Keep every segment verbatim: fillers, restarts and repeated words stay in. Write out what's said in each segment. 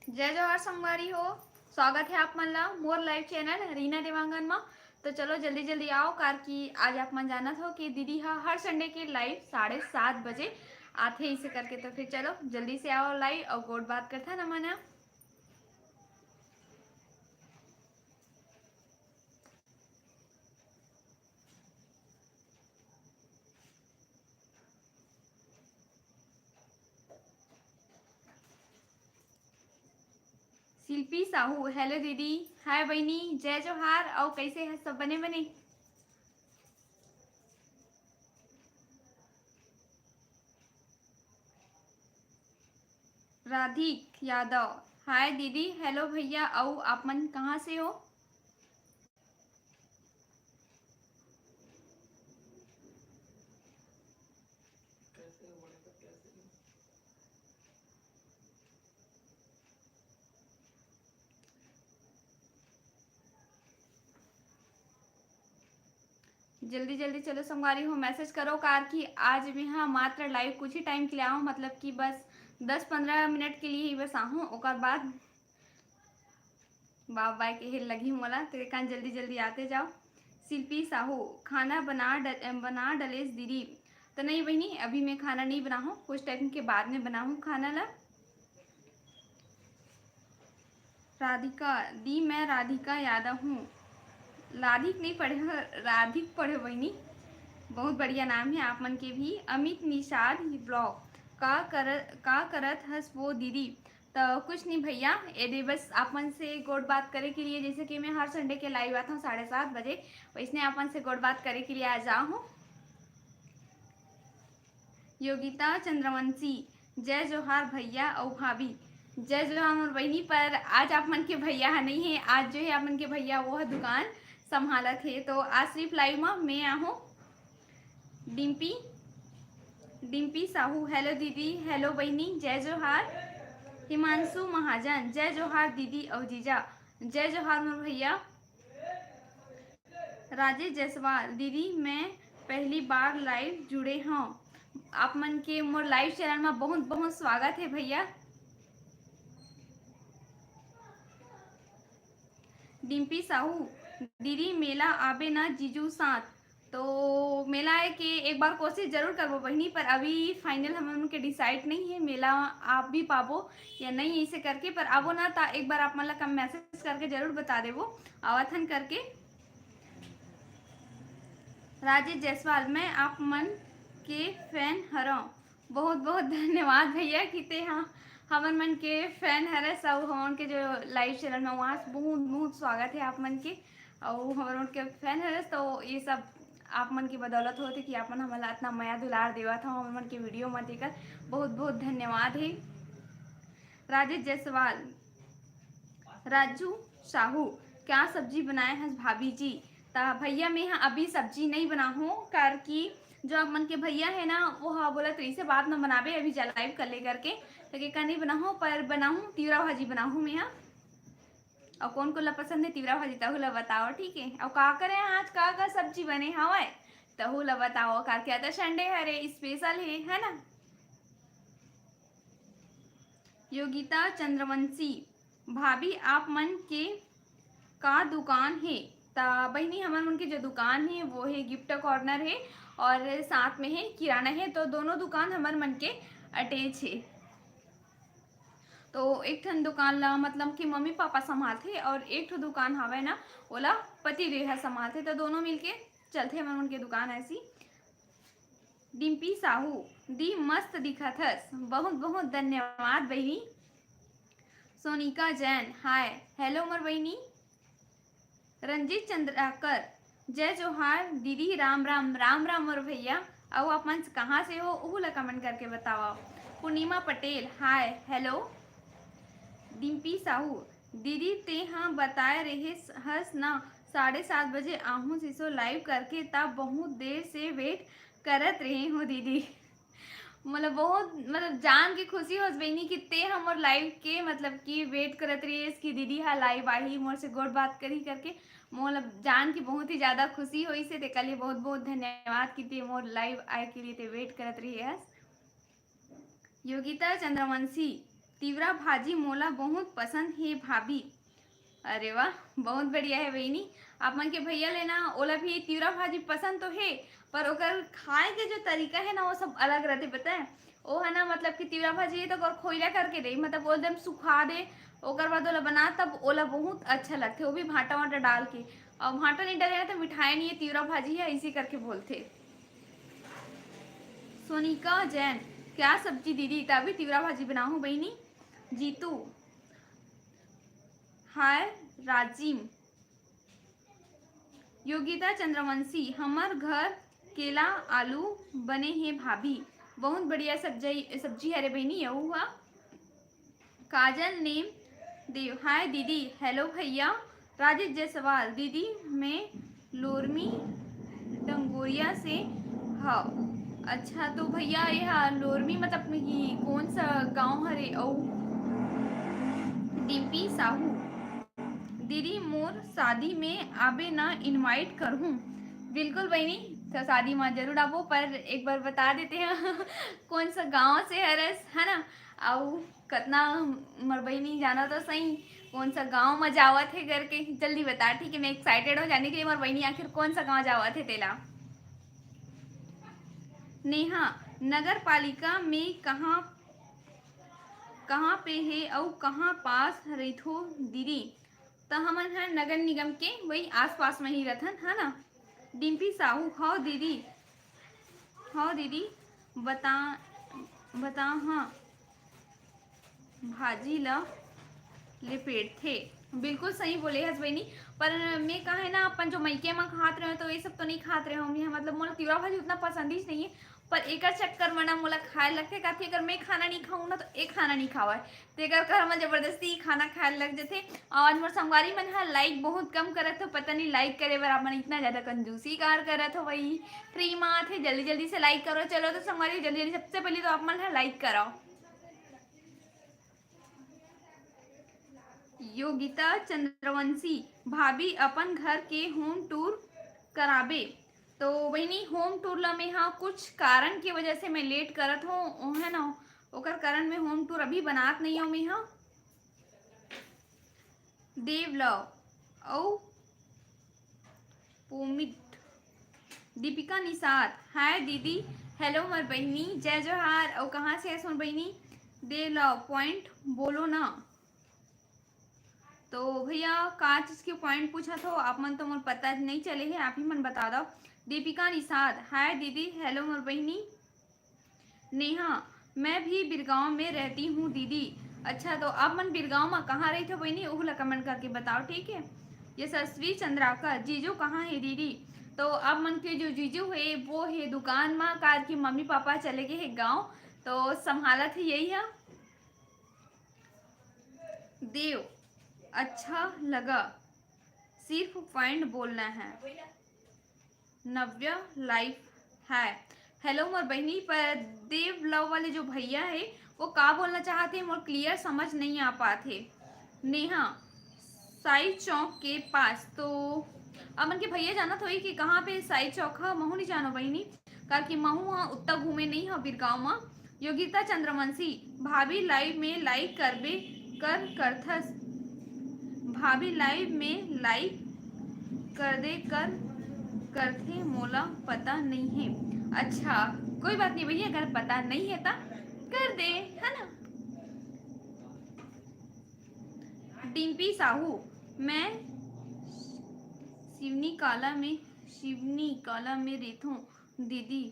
जय जोहार संगवारी हो, स्वागत है आप मन ला मोर live channel रीना देवांगन मा। तो चलो जल्दी जल्दी आओ, कार कि आज आप मन जानत हो कि दीदी हा हर Sunday के live साढ़े सात बजे आथे, इसे करके। तो फिर चलो जल्दी से आओ live अउ गोठ बात करथन हमन ह। शिल्पी साहू, hello दीदी। Hi बहिनी, जय जोहार। अउ कैसे है सब, बने बने? राधिक यादव, hi दीदी। Hello भैया, अउ आप मन कहाँ से हो? जल्दी जल्दी चलो संगवारी हो, message करो, कार कि आज मैं हा मात्र live कुछ ही time के लिए आहूँ, मतलब कि बस दस पंद्रह मिनट के लिए ही बस आहूँ, ओकर बाद बाप बाय के हेल लगही मोला, तो एकान जल्दी जल्दी आते जाओ। शिल्पी साहू, खाना बना ड-, बना डलेस दीदी। तो नहीं बहिनी, अभी मैं खाना नहीं बनाहूँ, कुछ time के बाद में बनाहूँ खाना ला। राधिका दी, मैं राधिका यादव हूँ। राधिक नहीं पढ़े हो, राधिक पढ़े बहिनी, बहुत बढ़िया नाम है आप मन के भी। अमित निषाद vlog, का कर, का करत हस वो दीदी? तो कुछ नहीं भैया, ये दे बस आप मन से गोठ बात करे के लिए, जैसे कि मैं हर Sunday के live आता हूँ साढ़े सात बजे, वैसने आप मन से गोठ बात करे के लिए आ जाओ हूँ। योगिता चंद्रवंशी, जय जोहार भैया अउ भाभी। जय जोहार मोर बहिनी, पर आज आप मन के भैया ह नहीं है, आज जो है आप मन के भैया वो ह दुकान संभालत हे, तो आज सिर्फ live मा मैं आहूँ। डिम्पी, डिम्पी साहू, hello दीदी, hello बहिनी, जय जोहार। हिमांशु महाजन, जय जोहार दीदी अउ जीजा, जय जोहार मोर भैया। राजेश जायसवाल, दीदी मैं पहली बार live जुड़े हूँ, आप मन के मोर live channel मा बहुत बहुत स्वागत है भैया। डिम्पी साहू, दीदी मेला आबे ना जीजू साथ। तो मेला आए के एक बार कोशिश जरूर करबो बहिनी, पर अभी final हमन के decide नहीं है मेला आप भी पाबो या नहीं, इसे करके। पर आबो ना, ता एक बार आप मन ला message करके जरूर बता देबो, आवत हन करके। राजेश जायसवाल, मैं आप मन के fan हरव। बहुत बहुत धन्यवाद भैया कि ते हा हमर मन के fan हरस, अउ हमन के जो live channel में वहाँ से बहुत बहुत स्वागत है आप मन के। अउ हमर मन के fan हरस, तो ये सब आप मन के बदौलत होत हे कि आप मन हमन ला इतना मया दुलार देवत हो, हमर मन के video में, तेकर बहुत बहुत धन्यवाद है। राजेश जायसवाल, राजू साहू, क्या सब्जी बनाए हस भाभी जी? ता भैया, मैं हा अभी सब्जी नहीं बनाहूँ, कार कि जो आप मन के भैया है ना, वो हा बोलत रहिसे बाद में बनाबे, अभी जा live कर ले करके, तो के का नहीं बनाहूँ, पर बनाहूँ, तिवरा भाजी बनाहूँ मैं हा। अउ कौन कौन ला पसंद है तिवरा भाजी, तहू ला बताओ, ठीक है। अउ का करे आज, का का सब्जी बने हवय, तहू ला बताओ, कार कि आज Sunday हरे, special है, है ना। योगिता चंद्रवंशी, भाभी आप मन के का दुकान हे? ता बहिनी, हमर मन के जो दुकान हे वो हे Gift Corner हे और साथ में हे किराना हे, तो दोनों दुकान हमर मन के attach हे। तो एक ठन दुकान ला मतलब कि मम्मी पापा संभालथे और एक ठो दुकान हावय ना, ओला पति देव ह संभालथे, तो दोनों मिलके चलथे हमर मन के दुकान ऐसी। डिम्पी साहू, दी मस्त दिखत हस, बहुत बहुत धन्यवाद बहिनी। सोनिका जैन, hi, hello मोर बहिनी। रंजीत चंद्राकर, जय जोहार दीदी, राम राम। राम राम मोर भैया। अउ आप मन कहाँ से हो, उहू ला comment करके बतावा। पूर्णिमा पटेल, hi, hello। डिम्पी साहू, दीदी ते हा बताए रहे हस ना, साढ़े सात बजे आहूँ सिसो live करके, तब बहुत देर से wait करत रहे हूँ दीदी। मतलब बहुत, मतलब जान के खुशी होस बहिनी कि ते हमर live के मतलब कि wait करत रहिस कि दीदी हा live आही, मोर से गोठ बात करही करके। मोला जान के बहुत ही ज्यादा खुशी होइस हे, तेकर लिए बहुत बहुत धन्यवाद कि ते मोर live आए के लिए ते wait करत रहे हस। योगिता चंद्रवंशी, तिवरा भाजी मोला बहुत पसंद हे भाभी। अरे वाह, बहुत बढ़िया है बहिनी। आप मन के भैया ले ना, ओला भी तिवरा भाजी पसंद तो हे, पर ओकर खाए के जो तरीका है ना, वो सब अलग रहते, पता है। वो है ना, मतलब कि तिवरा भाजी है तो ओकर खोइला करके दे, मतलब वो एकदम सुखा दे, ओकर बाद ओला बना, तब ओला बहुत अच्छा लगथे, वो भी भाटा वाटा डाल के। और भाटा नहीं डाले ना तो मिठाई नहीं है, तिवरा भाजी है, इसी करके बोलथे। सोनिका जैन, क्या सब्जी दीदी? तभी तिवरा भाजी बनाहूँ बहिनी। जीतू, हाय राजिम। योगिता चंद्रवंशी, हमर घर केला आलू बने हे भाभी। बहुत बढ़िया सब्जी, सब्जी हरे बहिनी, यहू हा। काजल नेम देव, हाय दीदी। हेलो भैया। राजेश जायसवाल, दीदी मैं लोरमी डंगोरिया से हव। अच्छा, तो भैया, ये हा लोरमी मतलब कि कौन सा गांव हरे? अउ डिम्पी साहू, दीदी मोर शादी में आबे ना, invite करहूँ। बिल्कुल बहिनी, तो शादी में जरूर आबो, पर एक बार बता देते हैं कौन सा गांव से हरस, है ना, अउ कतना मोर बहिनी जाना तो सही, कौन सा गांव में जावत है करके जल्दी बता, ठीक है? मैं excited हूँ जाने के लिए मोर बहिनी आखिर कौन सा गांव जावत है तेला। नेहा, नगर पालिका में कहाँ, कहाँ पे हे अउ कहाँ पास रहिथो दीदी? त हमन ह नगर निगम के वही आसपास में ही रथन, है ना? डिम्पी साहू, हव दीदी, हव दीदी, बता, बता हाँ, भाजी ल लेपेटथे। बिल्कुल सही बोले हस बहिनी, पर मैं कहे ना, अपन जो मइके म खात रहे तो ये सब तो नहीं खात रहे हम यहाँ, मतलब मोला तिवरा भाजी उतना पसंद ही नहीं है, पर एकर चक्कर में ना मोला खाए लगथे, काहे अगर मैं खाना नहीं खाऊँ ना तो एक खाना नहीं खावा है, तेकर कर हमन जबरदस्ती खाना खाए लग जथे। और आज मोर संगवारी मन ह like बहुत कम करत हो, पता नहीं like करे बर आप मन इतना ज्यादा कंजूसी कार करत हो भाई। फ्री में आथे, जल्दी जल्दी से like करो। चलो तो संगवारी, जल्दी जल्दी, सबसे पहले तो आप मन ह like कराओ। योगिता चंद्रवंशी, भाभी अपन घर के home tour कराबे। तो बहिनी, home tour ला मैं हा कुछ कारण के वजह से मैं late करत हूँ, वो है ना, ओकर कारण मैं home tour अभी बनात नहीं हूँ मैं हा। देव लव अउ पोमिट। दीपिका निषाद, हाय दीदी। हेलो मोर बहिनी, जय जोहार। अउ कहाँ से है मोर बहिनी? देव लव point बोलो ना। तो भैया, का चीज के point पूछत हो आप मन? तो मोर पता नहीं चले है, आप ही मन बता दो। दीपिका निषाद, हाय दीदी। हेलो मोर बहिनी। नेहा, मैं भी बिरगांव में रहती हूँ दीदी। अच्छा, तो आप मन बिरगांव में कहाँ रहिथो बहिनी, ओहू ला comment करके बताओ, ठीक है? यशस्वी चंद्राकर, जीजू कहाँ है दीदी? तो आप मन के जो जीजू है वो है दुकान में, कार की मम्मी पापा चले गए हैं गाँव, तो संभालत है यही है। देव, अच्छा लगा, सिर्फ point बोलना है। नव्या लाइफ है। हेलो मोर बहिनी, पर देव लव वाले जो भैया है वो का बोलना चाहते हैं, मोर clear समझ नहीं आ पात है। नेहा, साई चौक के पास। तो अमन के भैया जानत होई कि कहाँ पे साई चौक है, महू नहीं जानो बहिनी, काकि महू हा उत्ता घूमे नहीं हा बिरगांव मा। योगिता चंद्रवंशी, भाभी live में like करबे कर करथस, भाभी live में like कर दे कर करथे, मोला पता नहीं है। अच्छा, कोई बात नहीं भैया, अगर पता नहीं है ता कर दे, है ना? डिम्पी साहू, मैं शिवनी काला में, शिवनी काला में रेथों दीदी,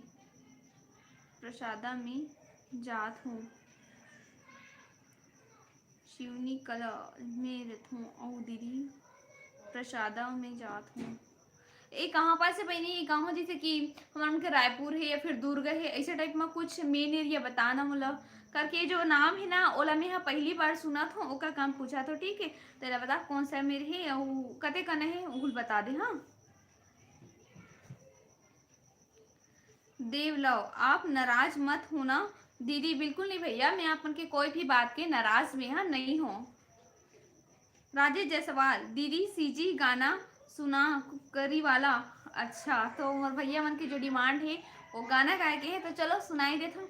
प्रसादा में जात हूँ। शिवनी कला में रथों अउ दीदी, प्रसादा में जात हूँ। ए कहाँ पास है बहिनी? ए गाँव जैसे कि हमन के रायपुर है या फिर दुर्ग है, ऐसे type में कुछ main area बता ना मोला, करके जो नाम है ना ओला मैं हा पहली बार सुनत हूँ, ओकर काम पूछा तो ठीक है। तेला बता कौन सा मेर है अउ कते कन है, उहुल बता दे। हाँ। देवलव, आप नाराज मत होना दीदी। बिल्कुल नहीं भैया, मैं आप मन के कोई भी बात के नाराज में हा नहीं हूँ। राजेश जायसवाल, दीदी सीजी गाना सुना, कुकरी वाला। अच्छा, तो मोर भैया मन के जो demand है वो गाना गाए के है, तो चलो सुनाई देथन।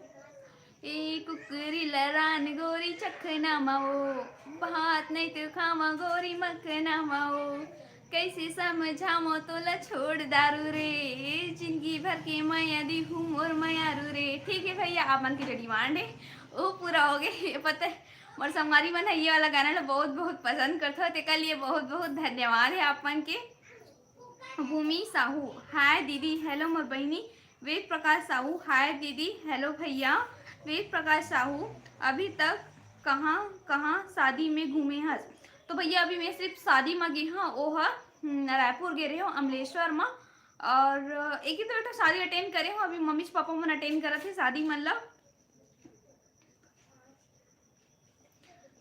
ए कुकरी लरान गोरी चखना माओ, भात नहीं तो खावा गोरी मखना माओ, कैसे समझावा तोला छोड़ दारू रे, जिंदगी भर के माया दी हूँ मोर मयारू रे। ठीक है भैया, आप मन के जो डिमांड है वो पूरा हो गए। ये पता है, मोर संगवारी मन है ये वाला गाना ला बहुत बहुत पसंद करते हो, तेकर लिए बहुत बहुत धन्यवाद है आप मन के। भूमि साहू, हाय दीदी, हेलो मोर बहिनी। वेद प्रकाश साहू, हाय दीदी, हेलो भैया। वेद प्रकाश साहू, अभी तक कहाँ कहाँ शादी में घूमे हस? तो भैया, अभी मैं सिर्फ शादी में गे हाँ, वो ह, हम्म, रायपुर गे रहे हो, अमलेश्वर में। और एक ही तो बेटा शादी अटेंड करे हो, अभी मम्मी पापा मन अटेंड करत है शादी मन ला।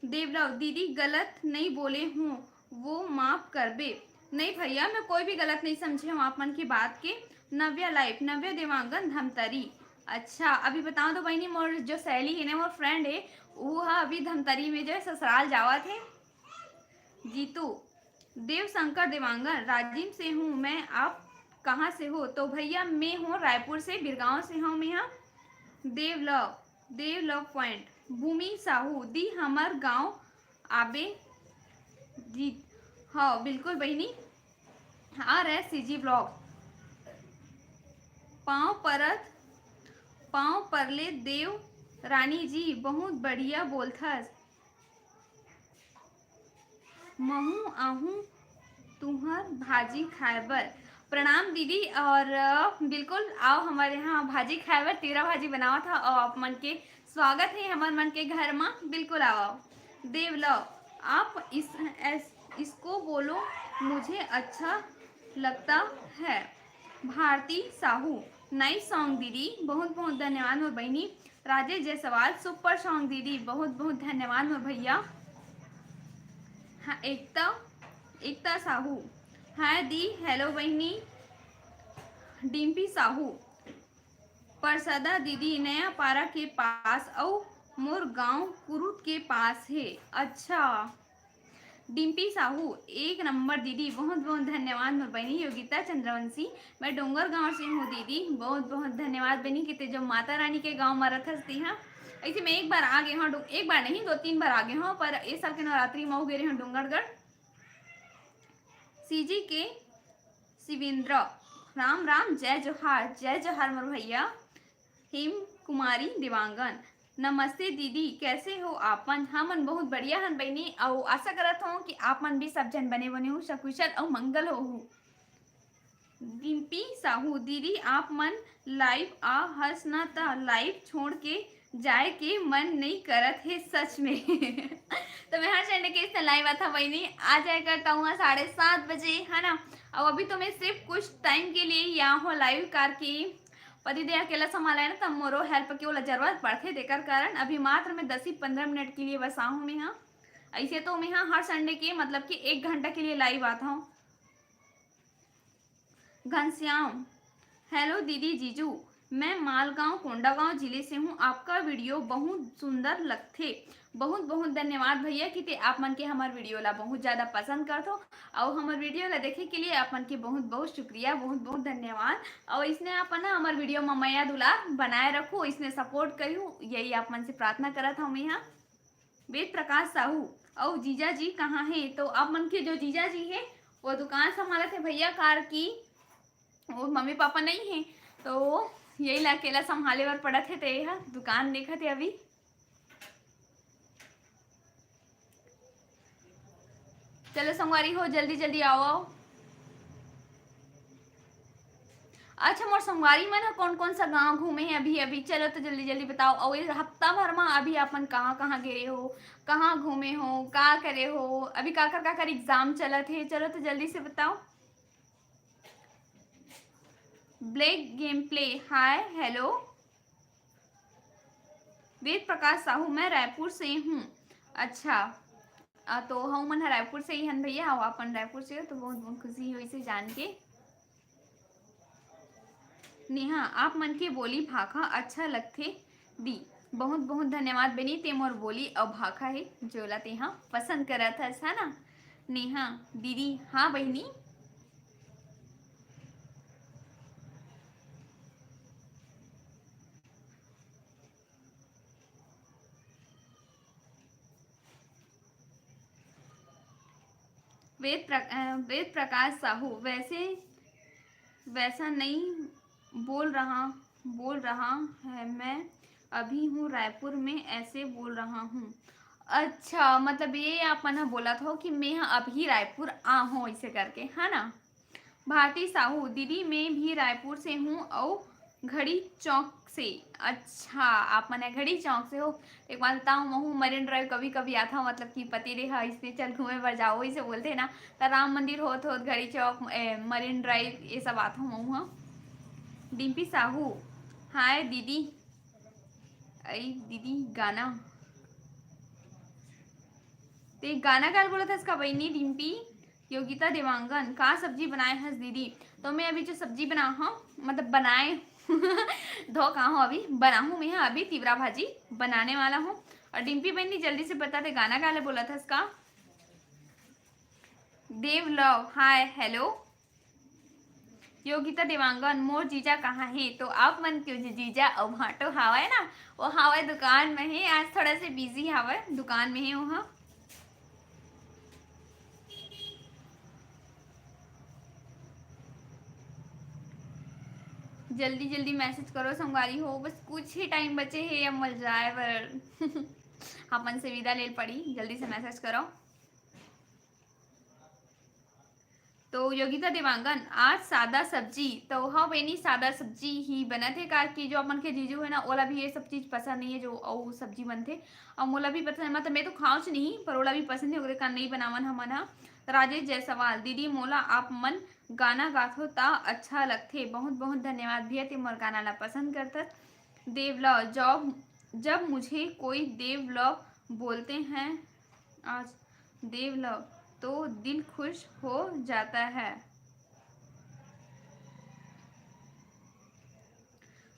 देवलव, दीदी गलत नहीं बोले हूँ, वो माफ करबे। नहीं भैया, मैं कोई भी गलत नहीं समझे हूँ आप मन की बात के। नव्या लाइफ, नव्या देवांगन धमतरी। अच्छा, अभी बताओ तो बहनी, मोर जो सहेली है ना, मोर फ्रेंड है, वो हा अभी धमतरी में जो है ससुराल जावत है। जीतू, देवशंकर देवांगन, राजिम से हूँ मैं, आप कहाँ से हो? तो भैया, मैं हूँ रायपुर से, बिरगांव से हूँ मैं। हाँ, देवलव, देवलव पॉइंट, भूमि साहू, दी हमर गांव आबे जीत। हाँ बिल्कुल बहिनी, आ रहे सीजी ब्लॉग। पाँव परत, पाँव परले देव रानी जी, बहुत बढ़िया बोलथस। महू आहू तुहर भाजी खाए बर। प्रणाम दीदी, और अ, बिल्कुल आओ हमारे यहाँ भाजी खाए बर, तीवरा भाजी बनावत हा, और आप मन के स्वागत है हमर मन के घर मा, बिल्कुल आओ, आओ। देवलव, आप इस, एस, इसको बोलो, मुझे अच्छा लगता है। भारती साहू, नाइस सॉन्ग दीदी, बहुत बहुत धन्यवाद मोर बहिनी। राजेश जायसवाल, सुपर सॉन्ग दीदी, बहुत बहुत धन्यवाद मोर भैया। हाँ, एकता, एकता साहू, हाय दी, हेलो बहिनी। डिम्पी साहू, परसदा दीदी, नया पारा के पास अउ मोर गांव कुरुत के पास हे। अच्छा, डिम्पी साहू, एक नंबर दीदी, बहुत बहुत धन्यवाद मोर बहिनी योगिता चंद्रवंशी, मैं डोंगरगांव से हूँ दीदी, बहुत बहुत धन्यवाद बहिनी कि ते जो माता रानी के गांव में रथस ती हाँ। ऐसे मैं एक बार आ गए हूँ, डो-, एक बार नहीं, दो तीन बार आ गए हूँ, पर इस साल के नवरात्रि में गे रहे हूँ डोंगरगढ़। सीजी के शिवेंद्र, राम राम, जय जोहार, जय जोहार मोर भैया। हेम कुमारी देवांगन, नमस्ते दीदी, कैसे हो आप मन? हमन बहुत बढ़िया हन बहिनी, अउ आशा करत हूँ कि आप मन भी सब झन बने बने हो, सकुशल अउ मंगल होहू। डिम्पी साहू, दीदी आप मन लाइव आ हस ना, त लाइव छोड़ के जाए के मन नहीं करत हे सच में। तो मैं हर संडे के इसने लाइव आता बहिनी, आ जाए करता हूँ साढ़े सात बजे, है ना। अब अभी तो मैं सिर्फ कुछ टाइम के लिए यहाँ हो लाइव करके पति दे अकेला संभाला है ना, तब मोरो हेल्प के ओला जरूरत पड़थे, तेकर कारण अभी मात्र मैं दस ही पंद्रह मिनट के लिए बस आहूँ मैं हाँ। ऐसे तो मैं हाँ हर संडे के मतलब कि एक घंटा के लिए लाइव आता हूँ। घनश्याम, हेलो दीदी जीजू, मैं मालगांव कोंडागांव जिले से हूँ। आपका वीडियो बहुत सुंदर लगथे। बहुत बहुत धन्यवाद भैया कि ते आप मन के हमार वीडियो ला बहुत ज्यादा पसंद करथो, और हमार वीडियो ला देखे के लिए आप मन के बहुत बहुत शुक्रिया, बहुत बहुत धन्यवाद। और इसने आप ना हमार वीडियो में मया दुलार बनाए रखो, इसने सपोर्ट करू, यही आप मन से प्रार्थना करत हूँ मैं यहाँ। वेद प्रकाश साहू, अउ जीजा जी कहाँ है? तो आप मन के जो जीजा जी है वो दुकान संभालत है भैया कार की, वो मम्मी पापा नहीं है, तो यही ला अकेला संभाले बर पड़त है, तो ये हा दुकान देखत है अभी। चलो संगवारी हो, जल्दी जल्दी आओ, आओ। अच्छा, मोर संगवारी मन ह कौन कौन सा गांव घूमे हैं अभी अभी? चलो तो जल्दी जल्दी बताओ। और ये हफ्ता भर में अभी अपन कहाँ कहाँ गए हो, कहाँ घूमे हो, का करे हो, अभी काकर काकर एग्जाम चलत है? चलो तो जल्दी से बताओ। ब्लैक गेम प्ले, हाय, हेलो। वेद प्रकाश साहू, मैं रायपुर से हूँ। अच्छा, आ, तो हम मन ह रायपुर से ही हन भैया, आओ अपन रायपुर से हो तो बहुत बहुत खुशी हुई से जान के। नेहा, आप मन के बोली भाखा अच्छा लगथे दी। बहुत बहुत धन्यवाद बेनी, ते मोर बोली अउ भाखा है जोला तेहा पसंद करत हस, है ना? नेहा दीदी, हाँ बहिनी। वेद प्र-, अ, वेद प्रकाश साहू, वैसे वैसा नहीं बोल रहा, बोल रहा है, मैं अभी हूँ रायपुर में, ऐसे बोल रहा हूँ। अच्छा, मतलब ये आप मन ह बोलत हो कि मैं ह अभी रायपुर आ हूँ, ऐसे करके, है ना? भारती साहू, दीदी मैं भी रायपुर से हूँ और घड़ी चौक से। अच्छा, आप मन ह घड़ी चौक से हो। एक बात बताओ, महू मरीन ड्राइव कभी कभी आता हूँ, मतलब कि पति रे हा इसने चल घूमे बर जाओ, इसे बोलते हैं ना। त राम मंदिर होत होत घड़ी चौक, ए, मरीन ड्राइव, ये सब आता हूँ महू हा। डिम्पी साहू, हाय दीदी। अई दीदी गाना, ते गाना काल बोलत हस का बहिनी डिम्पी? योगिता देवांगन, का सब्जी बनाए हस दीदी? तो मैं अभी जो सब्जी बना हूँ, मतलब बनाए धो का हूँ, अभी बनाहूँ मैं ह, अभी तिवरा भाजी बनाने वाला हूँ। और डिम्पी बहिनी जल्दी से बता दे, गाना काले बोलत हस का? देव लव, हाय, हेलो। योगिता देवांगन, मोर जीजा कहाँ हे? तो आप मन के जो जीजा अउ भांटो हावय ना, वो हावय दुकान में हे, आज थोड़ा से बिजी हावय, दुकान में हे वो हा। जल्दी जल्दी मैसेज करो संगवारी हो, बस कुछ ही टाइम बचे हे अब मोला जाए बर। अपन से विदा लेल पड़ी, जल्दी से मैसेज करो। तो योगिता देवांगन, आज सादा सब्जी। तो हाँ बहिनी, सादा सब्जी ही बनत हे, काबर कि जो अपन के जीजू है ना, ओला भी ये सब चीज पसंद नहीं है, जो अउ सब्जी बनथे। अउ मोला भी पसंद है, मतलब मैं तो खाऊच नहीं, पर ओला भी पसंद है, ओकरे कारण नहीं बनावन हमन हा। राजेश जायसवाल, दीदी मोला आप मन गाना गाथो ता अच्छा लगथे। बहुत बहुत धन्यवाद भैया, ते मोर गाना ला पसंद करथस। देवलव, जब जब मुझे कोई देवलव बोलते हैं, आज देवलव, तो दिल खुश हो जाता है।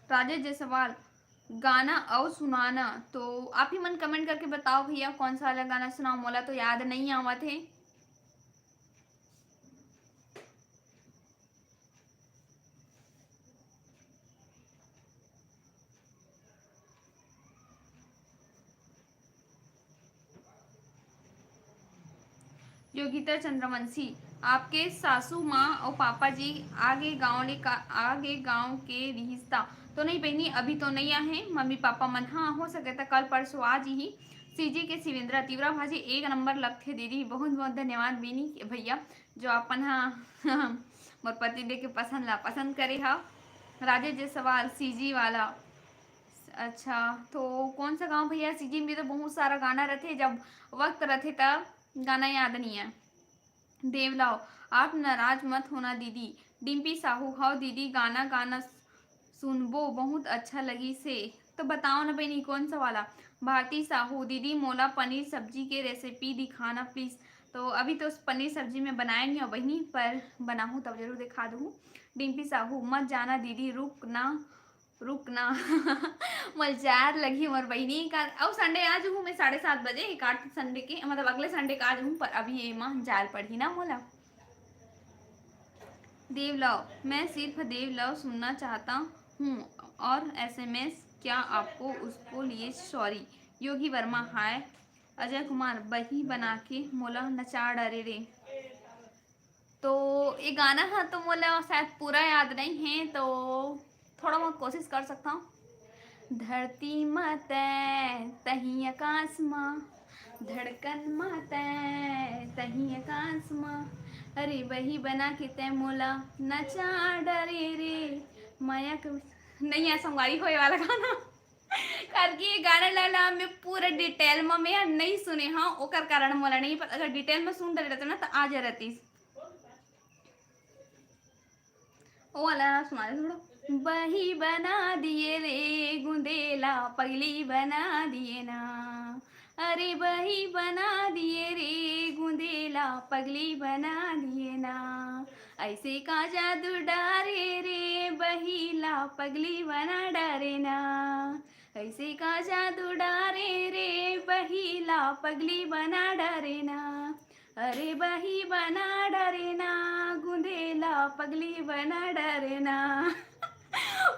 राजेश जायसवाल, गाना अउ सुनाना। तो आप ही मन कमेंट करके बताओ भैया, कौन सा वाला गाना सुनाओ, मोला तो याद नहीं आवत हे। योगिता चंद्रवंशी, आपके सासू माँ अउ पापा जी आगे गांव ले का, आगे गांव के रिहिस ता? तो नहीं बहिनी, अभी तो नहीं आहे, मम्मी पापा मन, हाँ हो सके त कल परसों आ जीही। सीजी के शिवेंद्रा, तिवरा भाजी एक नंबर लगथे दीदी। बहुत बहुत धन्यवाद बेनी भैया, जो अपन हा मोर पति देव के पसंद ला पसंद करे हा। राजेश जायसवाल, सीजी वाला। अच्छा, तो कौन सा गांव भैया? सीजी में भी तो बहुत सारा गाना रहथे, जब वक्त रहथे तब गाना याद नहीं है। देवलव, आप नाराज मत होना दीदी। डिम्पी साहू, हव दीदी, गाना गाना सुनबो, बहुत अच्छा लगिस हे। तो बताओ ना बहिनी, कौन सा वाला? भारती साहू, दीदी मोला पनीर सब्जी के रेसिपी दिखाना प्लीज। तो अभी तो पनीर सब्जी मैं बनाए नहीं हूँ बहिनी, पर बनाहूँ तब जरूर दिखा दूँ। डिम्पी साहू, मत जाना दीदी, रुक ना, रुक ना। मोला जाए लगही मोर बहिनी का, अउ संडे आ जहूँ मैं साढ़े सात बजे, एक आठ संडे के, मतलब अगले संडे का आ जहूँ, पर अभी ये माँ जाए पड़ही ना मोला। देवलव, मैं सिर्फ देवलव सुनना चाहता हूँ और एसएमएस क्या आपको उसको लिए? सॉरी। योगी वर्मा, हाय। अजय कुमार, बही बना के मोला नचा डरे रे। तो ये गाना हा तो मोला शायद पूरा याद नहीं है, तो थोड़ा बहुत कोशिश कर सकता हूँ। धरती मा तैं, तहीं आकाश मा, धड़कन मा तैं, तहीं आकाश मा, अरे बही बना के तैं मोला नचा डरे रे, माया के। नहीं है संगवारी होए वाला गाना। करके ये गाना ला ना मैं पूरा डिटेल में मैं नहीं सुने हाँ, ओकर कारण मोला नहीं पता। अगर डिटेल में सुन रहे रहते ना तो आ जा रहतीस। ओ वाला सुना दे थोड़ा। बही बना दिए रे गुंदेला, पगली बना दिए ना। अरे बही बना दिए रे गुंदेला, पगली बना दिए ना। ऐसे का जादू डारे रे बहिला, पगली बना डारे ना। ऐसे का जादू डारे रे बहिला, पगली बना डारे ना। अरे बही बना डारे ना, गुंदेला पगली बना डारे ना।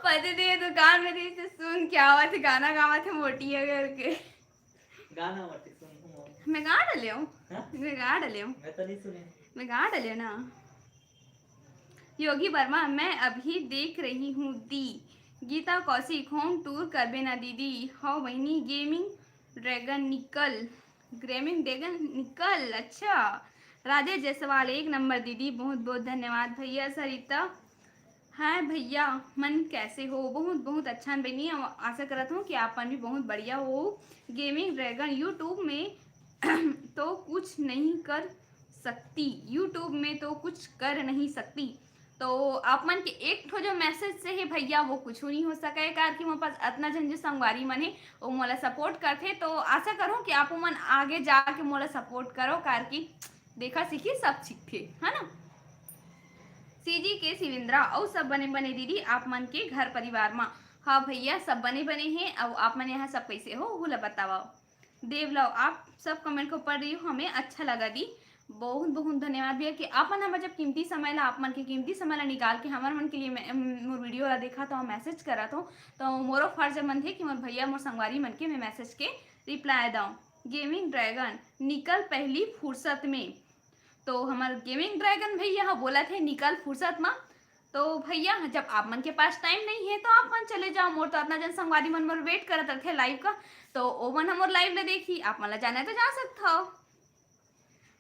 पति देव दुकान में रहिस ते सुन के आवत हे, गाना गावत हे मोटी हे करके। गाना मत सुन। मैं गा डाले हूँ। हाँ? मैं गा डाले हूँ। मैं तो नहीं सुने। मैं गा डले ना। योगी वर्मा, मैं अभी देख रही हूँ दी। गीता कौशिक, होम टूर करबे ना दीदी। हव बहिनी, गेमिंग ड्रैगन निकल, गेमिंग ड्रैगन निकल। अच्छा, राजेश जायसवाल, एक नंबर दीदी, बहुत बहुत धन्यवाद भैया। सरिता, हाय भैया, मन कैसे हो? बहुत बहुत अच्छा बहिनी, आशा करत हूँ कि आप मन भी बहुत बढ़िया हो। गेमिंग ड्रैगन, यूट्यूब में तो कुछ नहीं कर सकती, यूट्यूब में तो कुछ कर नहीं सकती। तो आप मन के एक ठो जो मैसेज से हे भैया, वो कुछ नहीं हो सके, कार कि मोर पास अतना झन जो संगवारी मन हे, वो मोला सपोर्ट करथे। तो आशा करूँ कि आप मन आगे जाके मोला सपोर्ट करो, कार कि देखा सीखी सब सीखथे, है ना। सीजी के शिवेंद्रा, अउ सब बने बने दीदी आप मन के घर परिवार मा? हाँ भैया, सब बने बने हे। अउ आप मन यहाँ सब कैसे हो, ओहू ला बतावव। देवलव, आप सब कमेंट को पढ़ रही हूँ, हमें अच्छा लगा दी। बहुत बहुत धन्यवाद भैया कि आप मन हमर जब कीमती समय ला, आप मन के कीमती समय ला निकाल के हमर मन के लिए मैं, मोर वीडियो ला देखा तो, मैसेज करा तो, तो मोरो फर्ज मन थे कि मोर भैया, मोर संगवारी मन के मैं मैसेज के रिप्लाई दऊँ। गेमिंग ड्रैगन, निकल पहली फुर्सत में। तो हमर गेमिंग ड्रैगन भैया ह बोलत हे, निकल फुर्सत मा। तो भैया, जब आप मन के पास टाइम नहीं है तो आप मन चले जाओ, मोर तो अतना जन संगवारी मन मोर वेट करत रथे लाइव का, तो ओ मन ह मोर लाइव ले देखी, आप मन ला जाना है तो जा सकत हव।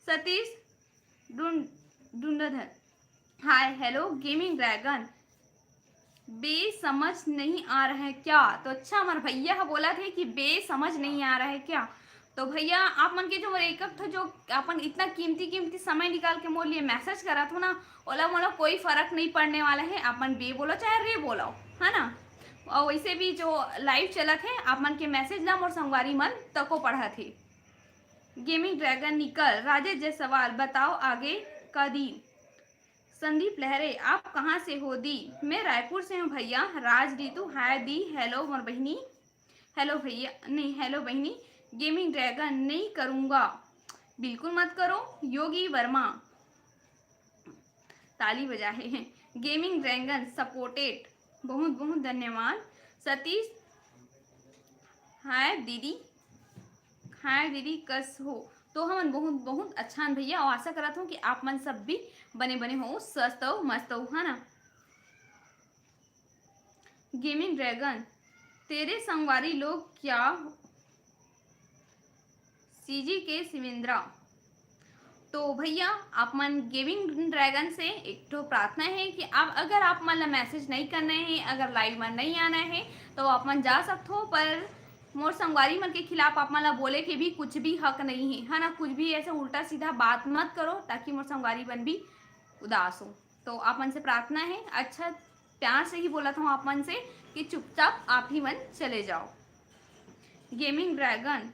सतीश डुंड डुंडाधर, हाय, हेलो गेमिंग ड्रैगन, बे समझ नहीं आ रहा है क्या? तो अच्छा, हमर भैया ह बोलत हे कि बे समझ नहीं आ रहा है क्या? तो भैया, आप मन के जो मोर एक एक ठो जो अपन इतना कीमती कीमती समय निकाल के मोर लिए मैसेज करत हो ना, ओला मोला कोई फर्क नहीं पड़ने वाला है। आप मन बे बोलो चाहे रे बोलो, है ना। और वैसे भी जो लाइव चलत है, आप मन के मैसेज ला मोर संगवारी मन तको पढ़त हे। गेमिंग ड्रैगन निकल, राजेश जायसवाल, बताओ आगे का दी। संदीप लहरे, आप कहाँ से हो दी? मैं रायपुर से हूँ भैया। राज रितु, हाय दी, हेलो मोर बहिनी, हेलो भैया, नहीं, हेलो बहिनी। गेमिंग ड्रैगन, नहीं करूँगा, बिल्कुल मत करो। योगी वर्मा, ताली बजा हे। गेमिंग ड्रैगन सपोर्टेड, बहुत बहुत धन्यवाद। सतीश, हाय दीदी, हाय दीदी, कस हो? तो हमन बहुत बहुत अच्छा हन भैया, और आशा करत हूँ कि आप मन सब भी बने बने हो, स्वस्थ हो, मस्त हो, है ना। गेमिंग ड्रैगन, तेरे संगवारी लोग क्या? सीजी के शिवेंद्रा, तो भैया, आप मन गेमिंग ड्रैगन से एक ठो प्रार्थना है कि आप, अगर आप मन ला मैसेज नहीं करना है, अगर लाइव में नहीं आना है, तो आप मन जा सकत हो, पर मोर संगवारी मन के खिलाफ आप मन ला बोले के भी कुछ भी हक नहीं है, है ना। कुछ भी ऐसे उल्टा सीधा बात मत करो, ताकि मोर संगवारी मन भी उदास हो। तो आप मन से प्रार्थना है, अच्छा प्यार से ही बोलत हूँ आप मन से कि चुपचाप आप ही मन चले जाओ। गेमिंग ड्रैगन,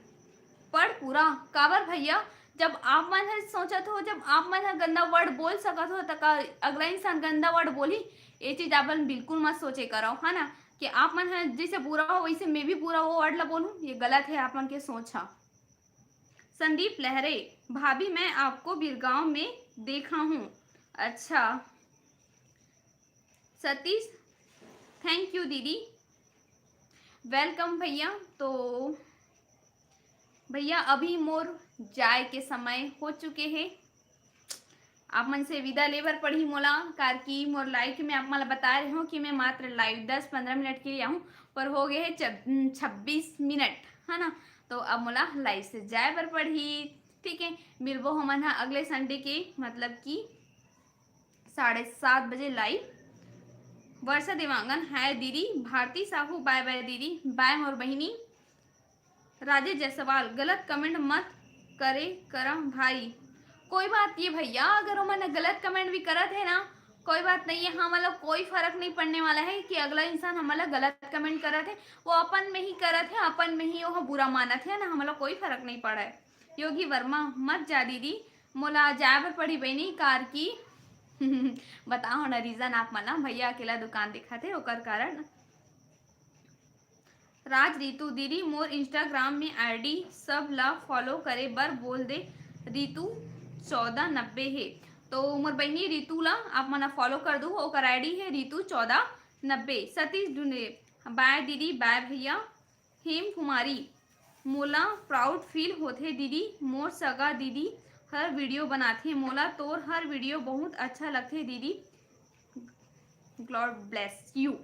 पढ़ पूरा। काबर भैया, जब आप मन ह सोचत हो, जब आप मन ह गंदा वर्ड बोल सकत हो, त का अगला इंसान गंदा वर्ड बोलही? ये चीज आप मन बिल्कुल मत सोचे करो, है ना, कि आप मन ह जैसे बुरा हो, वैसे मैं भी बुरा वो वर्ड ला बोलूँ, ये गलत है आप मन के सोच ह। संदीप लहरे, भाभी, मैं आपको बिरगांव में देखा हूँ। अच्छा सतीश, थैंक यू दीदी, वेलकम भैया। तो भैया, अभी मोर जाए के समय हो चुके हे, आप मन से विदा ले बर पड़ही मोला, कार कि मोर लाइव के मैं आप मन ला बता रहे हूँ कि मैं मात्र लाइव दस पंद्रह मिनट के लिए आऊँ, पर हो गए है छब्बीस मिनट, है ना। तो अब मोला लाइव से जाए बर पड़ही। ठीक है, मिलबो हमन ह अगले संडे के, मतलब कि साढ़े सात बजे लाइव। वर्षा देवांगन, हाय दीदी। भारती साहू, बाय बाय दीदी, बाय मोर बहिनी। राजेश जायसवाल, गलत कमेंट मत करे करा भाई। कोई बात ये भैया, अगर ओमन गलत कमेंट भी करत है ना, कोई बात नहीं है, हमन ला कोई फर्क नहीं पड़ने वाला है कि अगला इंसान हमन ला गलत कमेंट करत है। वो अपन में ही करत है, अपन में ही वो बुरा मानत है ना, हमन ला कोई फर्क नहीं पड़ा है। योगी वर्मा, मत जा दीदी, मोला जाए बर पड़ी बहिनी, कार की बताओ ना रीजन आप मन ला, भैया अकेला दुकान दिखाते ओकर कारण। राज रितु, दीदी मोर इंस्टाग्राम में आईडी सब ला फॉलो करे बर बोल दे, रितु चौदह नब्बे हे। तो मोर बहिनी रितु ला आप मन फॉलो कर दू, ओकर आईडी है रितु चौदह नब्बे। सतीश डुंडे, बाय दीदी, बाय भैया। हेम कुमारी, मोला प्राउड फील होथे दीदी, मोर सगा दीदी हर वीडियो बनाथे, मोला तोर हर वीडियो बहुत अच्छा लगथे दीदी। God bless you।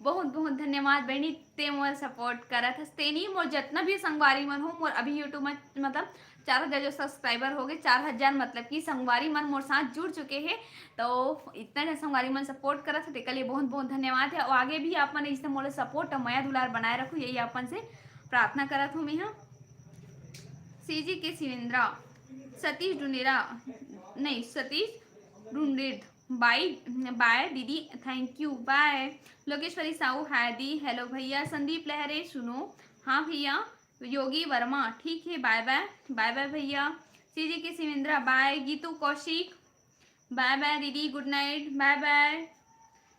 बहुत बहुत धन्यवाद बहनी, ते मोर सपोर्ट करत हस। तेनी मोर जतना भी संगवारी मन हो, मोर अभी YouTube में मतलब चार हजार जो सब्सक्राइबर हो गए, चार हजार मतलब कि संगवारी मन मोर साथ जुड़ चुके हैं। तो इतना जन संगवारी मन सपोर्ट करत हो, तेकर लिए बहुत बहुत धन्यवाद है। और आगे भी आप मन इसे मोला सपोर्ट और मया दुलार बनाए रखो, यही आप मन से प्रार्थना करत हूँ मैं। हाँ, सीजी के शिवेंद्रा, सतीश डुंडेरा, नहीं, सतीश डुंडेर, बाय बाय दीदी, thank you, bye. Lokeshwari Sahu, hi दी, हेलो भैया। संदीप लहरे, सुनो, हाँ भैया। योगी वर्मा, ठीक है, बाय बाय, बाय बाय भैया। सीजी के शिवेंद्रा, बाय। गीतू कौशिक, बाय बाय दीदी, गुड नाइट, बाय बाय।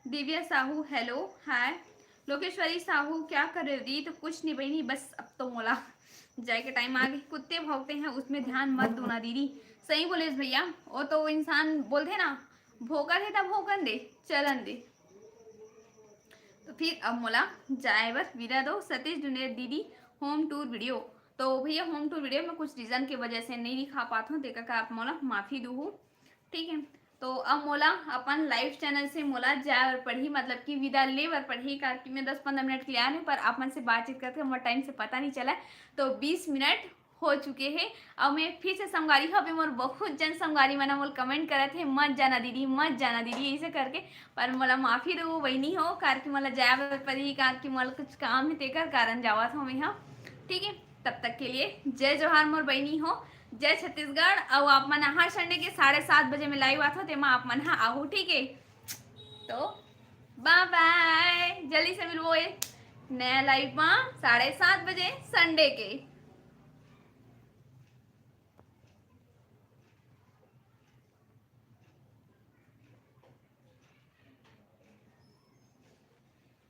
दिव्या साहू, हेलो, हाय। लोकेश्वरी साहू, क्या कर रहे हो दीदी? तो कुछ नहीं बहनी, बस अब तो मोला जाए के टाइम आ गए। कुत्ते भौंकते हैं, उसमें ध्यान मत दो ना दीदी। सही बोले भैया, वो तो इंसान बोलते ना, भौंकत है तब भौंकन दे, चलन दे। तो फिर अब मोला जाए बर विदा दो। सतीश डुंडेर दीदी, होम टूर वीडियो। तो भैया, होम टूर वीडियो में कुछ रीजन के वजह से नहीं दिखा पात हूँ, तेकर का आप मोला माफी दूहू, ठीक है। तो अब मोला अपन लाइव चैनल से मोला जाए बर पड़ही, मतलब कि विदा ले बर पड़ही, काबर कि मैं दस पंद्रह मिनट के लिए आ रही हूँ, पर आप मन से बातचीत करके मोर टाइम से पता नहीं चला। तो बीस मिनट हो चुके हैं। अब मैं फिर से संगवारी हो, अभी मोर बहुत जन संगवारी मन मोल कमेंट करत हे, "मत जाना दीदी, मत जाना दीदी", ऐसे करके। पर मोला माफी दो बहनी हो, काबर कि मोला जाए बर पड़ही, काबर कि मोला कुछ काम है, तेकर कारण जावत हूँ मैं, हाँ, ठीक है। तब तक के लिए जय जोहार मोर बहनी हो, जय छत्तीसगढ़। और आप मन हर संडे के साढ़े सात बजे में लाइव आत हो, तेमा आप मन हा आहू, ठीक है। तो बाय बाय, जल्दी से मिलबो ए नया लाइव में साढ़े सात बजे संडे के।